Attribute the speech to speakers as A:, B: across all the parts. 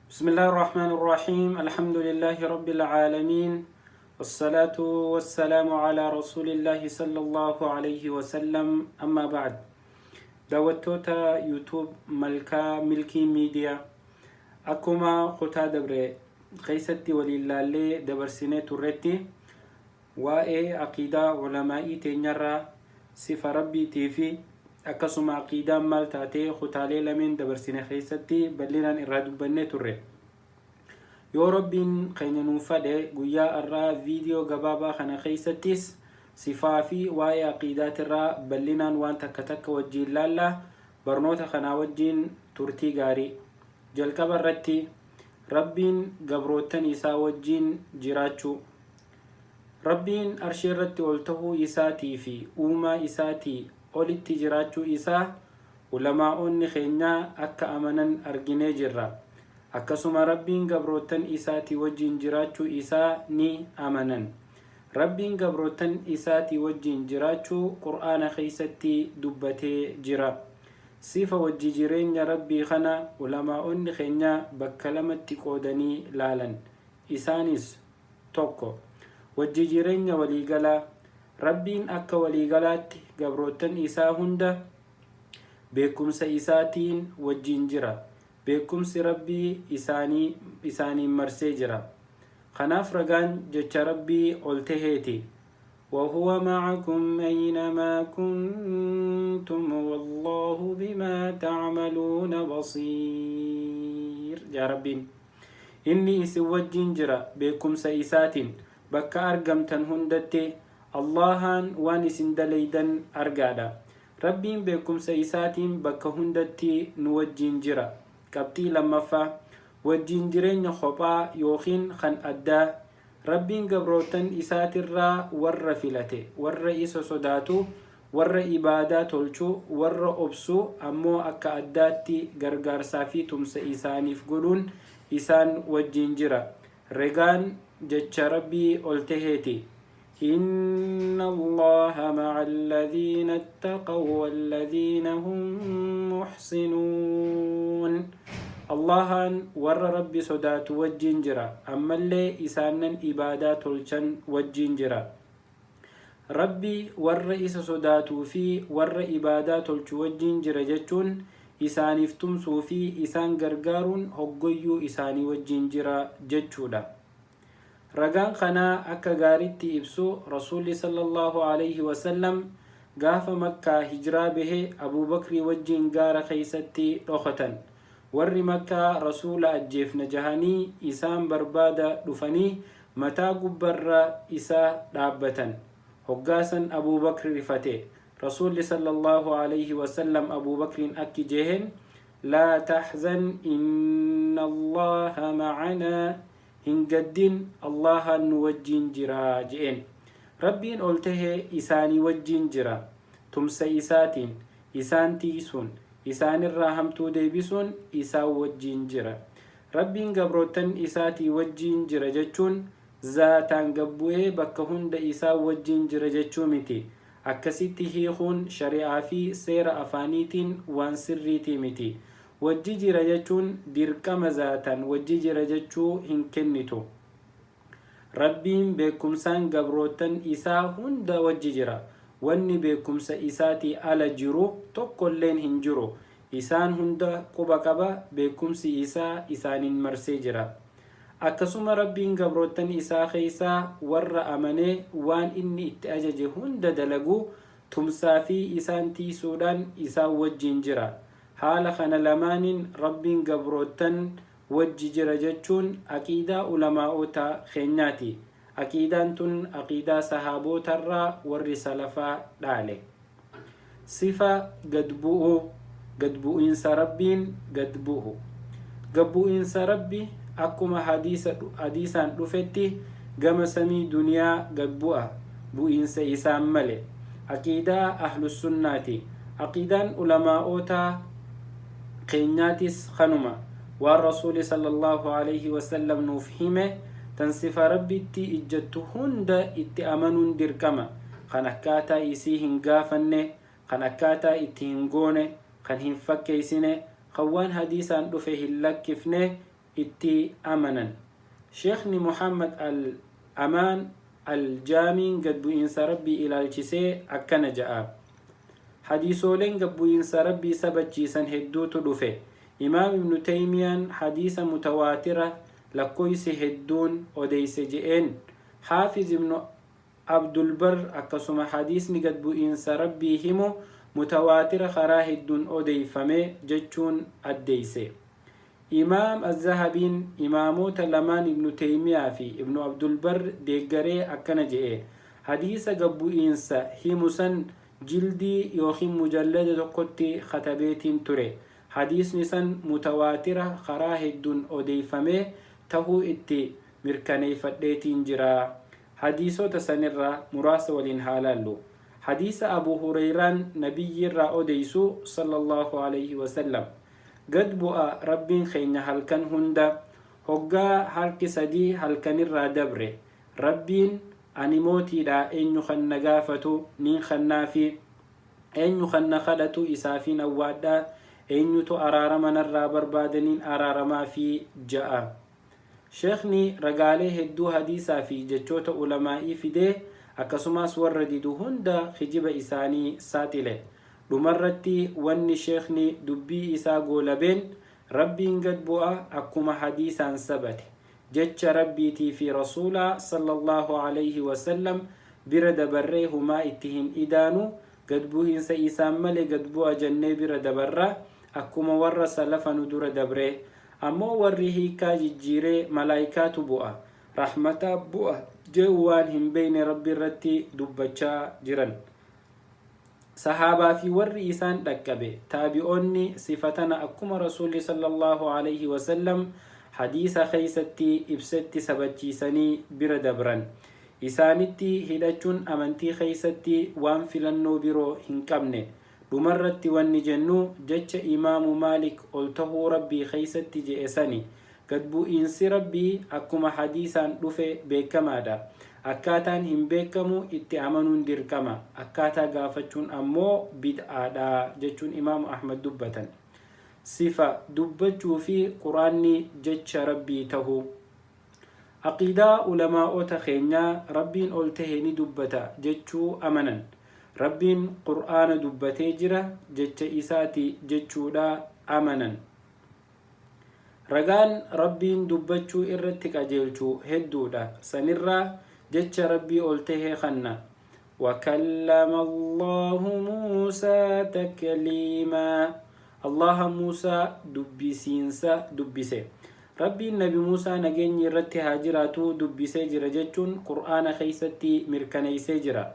A: بسم الله الرحمن الرحيم الحمد لله رب العالمين والصلاة والسلام على رسول الله صلى الله عليه وسلم أما بعد. Daawwattoota YouTube Malkaa Milkii Miidiyaa, akkuma kutaa dabre keessatti waliin laallee dabarsinee turretti, waa'ee aqiidaa ulamaa'ii teenyarraa, sifa Rabbiitii fi akkasuma aqiidaan maal taatee kutaalee lameen dabarsine keessatti bal'inaan irraa dubbannee turre. Yoo Rabbiin keenya nuuf fadhe, guyyaa har'aa viidiyoo gabaabaa kana keessattis sifaa fi waa'ee aqiidaatirraa bal'inaan waan takka takka wajjiin laalla. Barnoota kanaa wajjiin turtii gaarii. Jalqaba irratti, Rabbiin gabroottan isaa wajjiin jiraachuu. Rabbiin arshii irratti ol tahuu isaatii fi uumaa isaatii olitti jiraachuu isaa ulamaa'oonni keenya akka amanan arginee jirra. Akkasuma Rabbiin gabroottan isaatii wajjiin jiraachuu isaa ni amanan. Rabbiin gabroottan isaatii wajjiin jiraachuu Qur'aana keessatti dubbatee jira. Sifa wajji jireenya Rabbii kana ulamaa'oonni keenya bakka lamatti qoodanii laalan. Isaanis. 1. Wajji jireenya walii galaa. Rabbiin akka walii galaatti gabroottan isaa hunda beekkumsa isaatiin wajjiin jira. Beekkumsi Rabbii isaanii isaaniin marsee jira. Kanaaf ragaan jecha Rabbii ol taheeti. Wahuwa ma'akum aynamaa kuntum wallaahu bimaa ta'maluuna basiir jaa Rabbiin. Inni isin wajjiin jira beekkumsa isaatiin bakka argamtan hundatti, Allaahaan waan isin dalaydan argaadha. Rabbiin beekkumsa isaatiin bakka hundatti nu wajjiin jira. Qabxii 2ffaa, Wajjiin jireenya kophaa ykn kan addaa. Rabbiin gabroottan isaatirraa warra filate, warra isa sodaatu, warra ibaadaa tolchu, warra obsu ammoo akka addaatti gargaarsaa fi tumsa isaaniif godhuun isaan wajjiin jira. Regaan jecha Rabbii ol taheeti. Inna Allaaha ma'a alladhiina ittaqaw walladhiina hum muhsinuun. Allaahaan warra Rabbi sodaatu wajjiin jira, ammallee isaannan ibaadaa tolchan wajjiin jira. Rabbi warra isa sodaatuu fi warra ibaadaa tolchu wajjiin jira jechuun isaaniif tumsuu fi isaan gargaaruun hoggoyyuu isaanii wajjiin jira jechuudha. Ragaan kanaa akka gaaritti ibsu, Rasuulli sallallaahu aleyhi wa sallam gaafa Makkaa hijraa bahe Abuu Bakrii wajjiin gaara keeysatti dhokatan. Warri Makkaa Rasuula ajjeefna jahanii isaan barbaada dhufanii mataa gubbarra isa dhaabbatan. Hoggaa san Abuu Bakri rifate. Rasuulli sallallaahu aleyhi wa sallam Abuu Bakriin akki jeheen, Laa tahzan innallaaha ma'anaa, hin gaddin, Allaahaan nu wajjiin jira je'een. Rabbiin ol tahe isaanii wajjiin jira. Tumsa isaatiin, isaan tiiysuun, isaanirraa hamtuu deebisuun isaan wajjiin jira. Rabbiin gabroottan isaatii wajjiin jira jechuun zaataan gad bu'ee bakka hunda isaan wajjiin jira jechuu miti. Akkasitti hiikuun shari'aa fi seera afaaniitiin waan sirriitii miti. Wajji jira jechuun dirqama zaatan wajji jira jechuu hin kennitu. Rabbiin beekkumsaan gabroottan isaa hunda wajji jira. Wanni beekkumsa isaatii ala jiru tokkolleen hin jiru. Isaan hunda quba qaba, beekkumsi isaa isaaniin marsee jira. Akkasuma Rabbiin gabroottan isaa keessaa warra amanee waan inni itti ajaje hunda dalagu tumsaa fi isaan tiiysuudhaan isaan wajjiin jira. Haala kana lamaaniin Rabbiin gabroottan wajji jira jechuun aqiidaa ulamaa'ota keenyaati. Aqiidaan tun aqiidaa sahaabootarraa warri salafaa dhaale. Sifa gad bu'uu, gad bu'iinsa Rabbiin gad bu'u. Gad bu'iinsa Rabbi akkuma hadiisa hadiisaan dhufetti gama samii duniyaa gad bu'a, bu'iinsa isaan male. Aqiidaa Ahlussunnaati. Aqiidaan ulamaa'oota keenyaatis kanuma. Waan Rasuuli sallallaahu aleyhi wasallam nuuf hime tan sifa Rabbitti ijjattu hunda itti amanuun dirqama. Kan akkaataa isii hin gaafanne, kan akkaataa itti hin goone, kan hin fakkeeysine, kan waan hadiisaan dhufe hin lakkifne itti amanan. Sheekhni Muhammad Al Amaan Al Jaamiin gad bu'iinsa Rabbii ilaalchisee akkana ja'a. Hadiisooleen gad bu'iinsa Rabbii sabachiisan hedduutu dhufe. Imaam Ibnu Teeymiyaan hadiisa mutawaatira lakkooysi hedduun odeyse je'een. Haafiz Ibnu Abdulbarr akkasuma hadiisni gad bu'iinsa Rabbii himu mutawaatira karaa hedduun odeyfame jechuun addeeyse. Imaam Azzahabiin imaamoota lamaan Ibnu Teeymiyaa fi Ibnu Abdulbarr deeggaree akkana je'e, Hadiisa gad bu'iinsa himu san jildii yookiin mujallada tokkotti katabeetiin ture. Hadiisni san mutawaatira karaa hedduun odeyfame tahuu itti mirkaneeyfadheetiin jira. Hadiisota sanirraa muraasa waliin haa laallu. Hadiisa Abu Hureyraan Nabiyyiirraa odeysu sallallaahu aleyhi wasallam. Gad bu'a Rabbiin keenya halkan hunda, hoggaa harki sadii halkanirraa dabre. Rabbiin, Ani mootiidha, eenyu kan na gaafatu niin khannaafi, eenyu kan na kadhatu isaafiin awwaadha, eenyutu araarama narraa barbaada niin araaramaafi ja'a. Sheekhni ragaalee hedduu hadiisaa fi jechoota ulamaa'ii fidee akkasumaas warra didu hunda kijiba isaanii saaxile. Dhumarratti wanni sheekhni dubbii isaa goolabeen Rabbiin gad bu'a akkuma hadiisaan sabate. Jecha Rabbiitii fi Rasuulaa sallallaahu aleyhi wasallam bira dabarree humaa itti hin idaanu, gad bu'iinsa isaan male gad bu'a jannee bira dabarra akkuma warra salafa nu dura dabree. Ammoo warri hiikkaa jijjiiree malaaykaatu bu'a, rahmataa bu'a je'u waan hin beeyne Rabbirratti dubbachaa jiran. Sahaabaa fi warri isaan dhaqqabe, taabi'oonni, sifa tana akkuma Rasuulli sallallaahu aleyhi wa sallam hadiisa keeysatti ibsetti sabachiisanii bira dabran. Isaanitti hidhachuun amantii keeysatti waan filannoo biroo hin qabne. Dhumarratti wanni jennu jecha Imaamu Maalik ol tahuu Rabbii keeysatti je'e sani. Gad bu'iinsi Rabbii akkuma hadiisaan dhufe beekkamaadha. Akkaataan hin beekkamu itti amanuun dirqama. Akkaataa gaafachuun ammoo bid'aadha jechuun Imaamu Ahmad dubbatan. Sifa dubbachuu fi Qur'aanni jecha Rabbii tahuu. Aqiidaa ulamaa'ota keenyaa Rabbiin ol tahe ni dubbata jechuu amanan. Rabbiin Qur'aana dubbatee jira jecha isaati jechuudha amanan. Ragaan Rabbiin dubbachuu irratti qajeelchu hedduudha. Sanirraa jecha Rabbii ol tahe kanna. Wakallama Allahu Muusaa takliimaa. Allaaha Muusaa dubbisiinsa dubbise. Rabbiin Nabi Muusaa nageenyi irratti haa jiraatuu dubbisee jira jechuun Qur'aana keeysatti mirkaneeysee jira.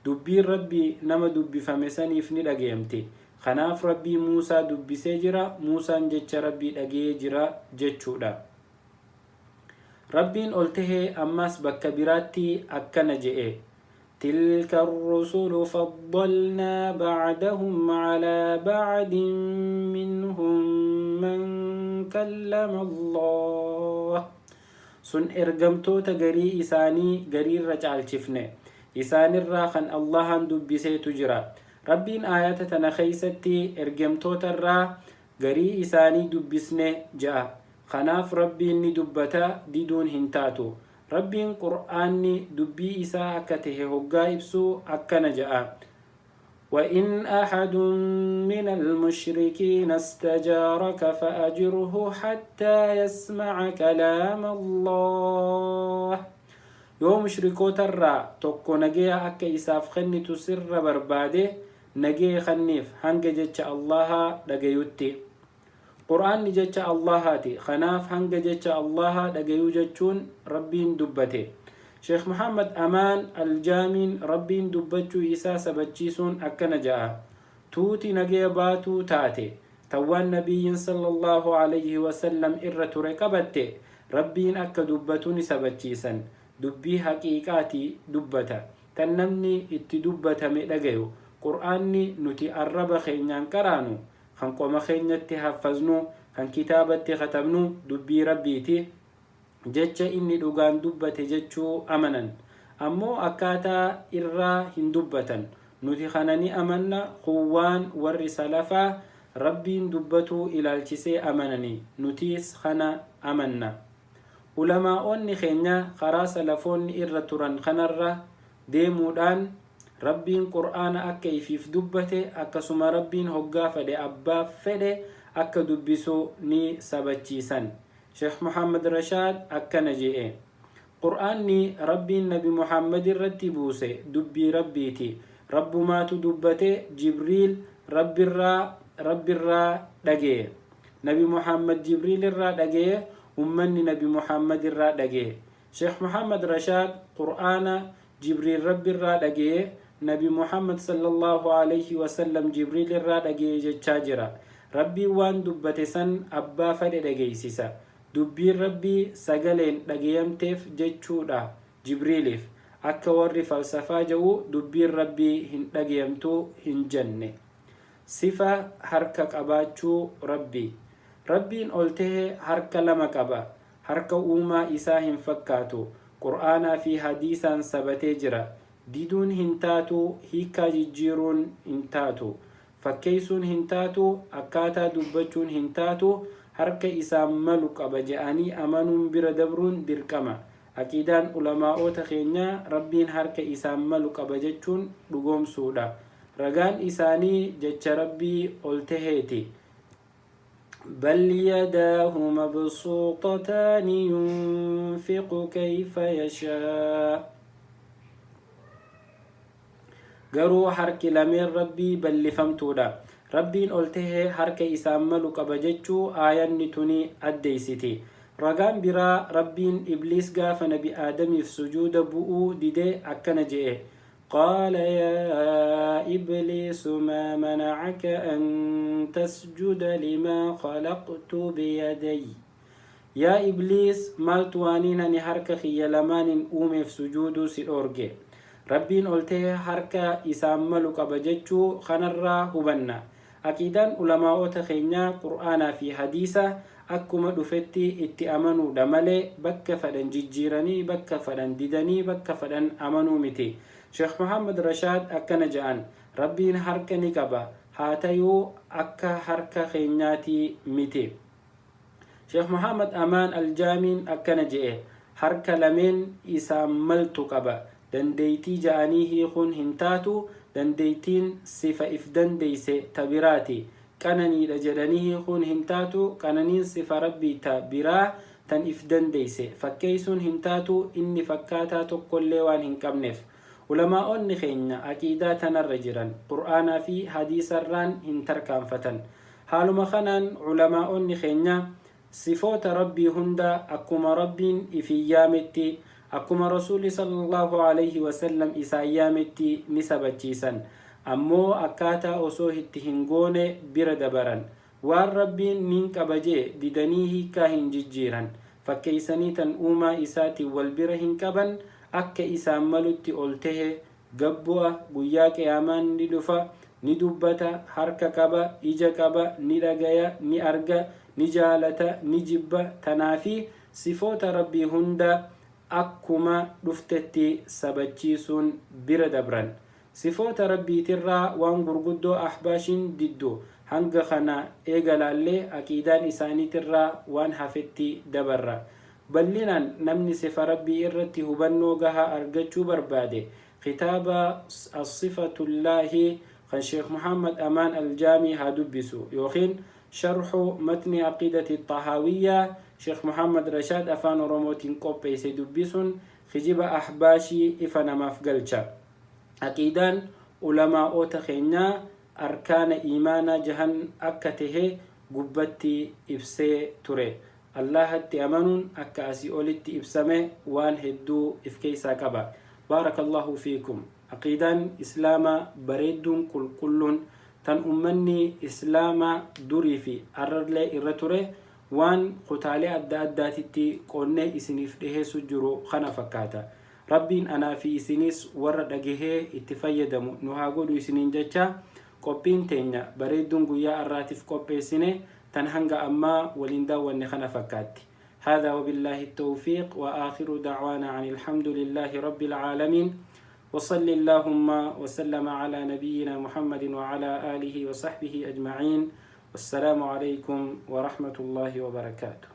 A: Dubbiin Rabbi nama dubbifame saniif ni dhagayamti. Kanaaf Rabbii Muusaa dubbisee jira, Muusaan jecha Rabbii dhagayee jira jechuudha. Rabbiin ol tahe ammaas bakka biraatti akkana je'e. Tilka ar-rusulu faddalnaa ba'dahum 'alaa ba'din minhum man kallama Allaah. Sun ergamtoota garii isaanii gariirra caalchifne. Isaanirraa kan Allahaan dubbiseetu jira. Rabbiin aayata tana keeysatti ergemtoota irraa garii isaanii dubbisne ja'a. Kanaaf Rabbiin ni dubbata diduun hin taatu. Rabbiin Qur'aanni dubbii isaa akka tahe hoggaa ibsu akkana ja'a, Wa-in ahadun minal mushrikiina istajaaraka fa-ajirhu hattaa yasma'a kalaama Allaah. Yoo mushrikoota irraa tokko nageya akka isaaf kennitu sirra barbaade, nageye kanniif hanga jecha Allaahaa dhagayutti. Qur'aanni jecha Allaahaati, kanaaf hanga jecha Allaahaa dhagayuu jechuun Rabbiin dubbate. Sheekh Muhammad Amaan Al-Jaamiin Rabbiin dubbachuu isaa sabachiisuun akkana ja'a, Tuuti nagaya baatuu taate, tan waan Nabiyyiin sallallaahu aleyhi wa sallam irra ture qabatte, Rabbiin akka dubbatu ni sabachiisan. Dubbii haqiiqaati dubbata, tan namni itti dubbatame dhagayu. Qur'aanni nuti arraba keenyaan qaraanu, kan qoma keenyatti haffaznu, kan kitaabatti katabnu dubbii Rabbiiti, jecha inni dhugaan dubbate jechuu amanan. Ammoo akkaataa irraa hin dubbatan. Nuti kana ni amanna, kun waan warri salafaa Rabbiin dubbatuu ilaalchisee amanani, nutiis kana amanna. Ulamaa'oonni keenya karaa salafoonni irra turan kanarra deemuudhaan Rabbiin Qur'aana akka ifiif dubbate akkasuma Rabbiin hoggaa fedhe abbaa fedhe akka dubbisu ni sabachiisan. Sheikh Muhammad Rashaad akkana je'e. Qur'aanni Rabbiin Nabi Muhammadirratti buuse dubbii Rabbiiti. Rabbumaatu dubbate Jibriil Rabbirraa Rabbirraa dhageye. Nabi Muhammad Jibriilirraa dhageye, ummanni Nabi Muhammadirraa dhageye. Sheikh Muhammad Rashaad Qur'aana Jibriil Rabbirraa dhageye, Nabi Muhammad sallallaahu aleyhi wasallam Jibriilirraa dhageye jechaa jira. Rabbiin waan dubbate san abbaa fedhe dhageysisa. Dubbiin Rabbii sagaleen dhageyamteef jechuudha Jibriiliif. Akka warri falsafaa ja'u dubbiin Rabbii hin dhageyamtu hin jenne. Sifa harka qabaachuu Rabbii. Rabbiin ol tehe harka lama qaba. Harka uumaa isaa hin fakkaatu. Qur'aanaa fi hadiisaan sabatee jira. Diduun hin taatu, hiikkaa jijjiiruun hin taatu. Fakkeessuun hin taatu, akkaataa dubbachuun hin taatu, harka isaan malu qaba je'anii amanuun bira dabruun dirqama. Aqiidaan ulamaa'oota keenyaa Rabbiin harka isaan malu qaba jechuun dhugoomsuudha. Ragaan isaanii jecha Rabbii ol teheeti. Bal yadaahu mabsuuxataani yunfiqu kayfa yashaa. Garuu harki lameen Rabbii ballifamtuudha. Rabbiin ol tehe harka isaan malu qaba jechuu aayanni tuni addeessiti. Ragaan biraa Rabbiin Ibliis gaafa nabi Aadamiif sujuuda bu'uu dide akkana je'e. Qaala yaa Ibliisu maa mana'aka an tasjuda limaa khalaqtu biyadayy. Yaa Ibliis maaltu waaniin ani harka kiyya lamaaniin uumeef sujuuduu si dhoorge? Rabbiin ol tehe harka isaan malu qaba jechuu kanarraa hubanna. Aqiidaan ulamaa'ota keenyaa Qur'aanaa fi Hadiisa akkuma dhufetti itti amanuudha malee bakka fedhan jijjiiranii bakka fedhan didanii bakka fedhan amanuu miti. Sheikh Muhammad Rashaad akkana ja'an, Rabbiin harka ni qaba, haa tayuu akka harka keenyaatii miti. Sheikh Muhammad Amaan Aljaamiin akkana je'e, Harka lameen isaan maltu qaba. Dandeeytii ja'anii hiikuun hin taatu, dandeeytiin sifa if dandeeyse ta biraati. Qananiidha jedhanii hiikuun hin taatu, qananiin sifa Rabbii ta biraa tan if dandeeyse. Fakkeeysuun hin taatu, inni fakkaataa tokkollee waan hin qabneef. Ulamaa'oonni keenya aqiidaa tanarra jiran, Qur'aanaa fi Hadiisarraan hin tarkaanfatan. Haaluma kanaan ulamaa'onni keenya sifoota Rabbii hunda akkuma Rabbiin ifiin yaametti, akkuma Rasuulli sallallaahu aleyhi wa sallam isaan yaametti ni sabachiisan. Ammoo akkaataa osoo itti hin goone bira dabaran. Waan Rabbiin nin qaba je'e didanii hiikkaa hin jijjiiran. Fakkeeysanii tan uumaa isaatiin wal bira hin qaban, akka isaan malutti ol tehe, gad bu'a, guyyaa qiyaamaan ni dhufa, ni dubbata, harka qaba, ija qaba, ni dhagaya, ni arga, ni jaalata, ni jibba, tanaafi sifoota Rabbii hunda akkuma dhuftetti sabachiisuun bira dabran. Sifoota Rabbiitirraa waan gurguddoo Ahbaashiin diddu hanga kana eega laallee aqiidaan isaaniitirraa waan hafetti dabarra. Bal'inaan namni sifa Rabbii irratti hubannoo gahaa argachuu barbaade kitaaba As-Sifatullaahi kan Sheikh Muhammad Amaan Al-Jaamii haa dubbisu yookiin Sharhu Matni Aqiidati Xahaawiyyaa Sheikh Muhammad Rashaad Afaan Oromootiin qopheesse dubbisuun kijiba Ahbaashii ifa namaaf galcha. Aqiidaan ulamaa'oota keenyaa arkaana iimaanaa jahan akka tehe gubbatti ibsee ture. Allaahatti amanuun akka asii olitti ibsame waan hedduu if keessaa qaba. Baarakallaahu fiikum. Aqiidaan Islaamaa bareedduun qulqulluun tan ummanni Islaamaa durii fi arrallee irra ture waan kutaalee adda addaatitti qoonnee isiniif dhiheessu jiru kana fakkaata. Rabbiin anaa fi isinis warra dhagahee itti fayyadamu nu haa godhu isiniin jecha qophiin teenya bareedduun guyyaa arraatiif qopheessine tan hanga ammaa waliin daawwanne kana fakkaatti. هذا وبالله التوفيق وآخر دعوانا عن الحمد لله رب العالمين وصل اللهم وسلم على نبينا محمد وعلى آله وصحبه أجمعين. Wassalaamu Aleykum Warahmatullaahi Wabarakaatuh.